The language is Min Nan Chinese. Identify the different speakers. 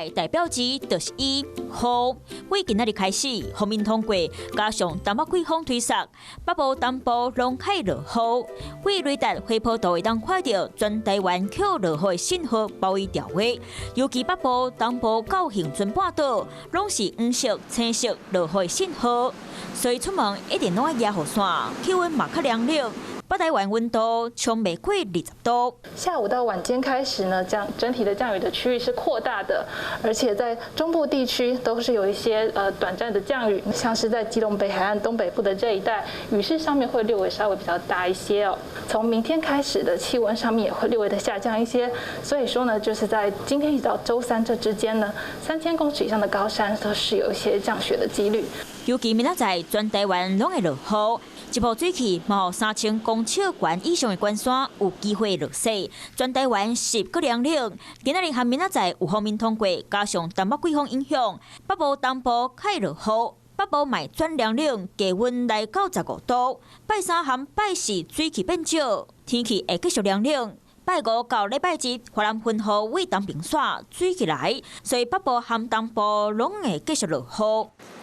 Speaker 1: 代表字就是伊雨。對今仔日開始，鋒面通過，加上東北季風推捒，北部、東部攏開落雨。對雷達回波圖會當看著全台灣予落雨的信號包圍調的，尤其北部、東部到恆春半島，攏是黃色、青色落雨的信號，所以出門一定攏愛攜雨傘，氣溫嘛較涼冷。北台灣溫度衝袂過20度。
Speaker 2: 下午到晚間開始呢，降整體的降雨的區域是擴大的，而且在中部地區都是有一些短暫的降雨，像是在基隆北海岸東北部的這一帶，雨勢上面會略微稍微比較大一些哦。從明天開始的氣溫上面也會略微的下降一些，所以說呢，就是在今天一直到週三這之間呢，3000公尺以上的高山都是有一些降雪的幾率。
Speaker 1: 尤其明仔載全台灣攏會落雨，一部水汽嘛，3000公尺懸以上的懸山有機會落雪。全台灣濕閣涼冷，今仔日和明仔載有鋒面通過，加上東北季風影響，北部、東部開落雨，北部嘛轉涼冷，低溫來到15度。拜三和拜四水汽變少，天氣會繼續涼冷。拜五到禮拜日，華南雲雨對東爿線水汽來，所以北部和東部攏會繼續落雨。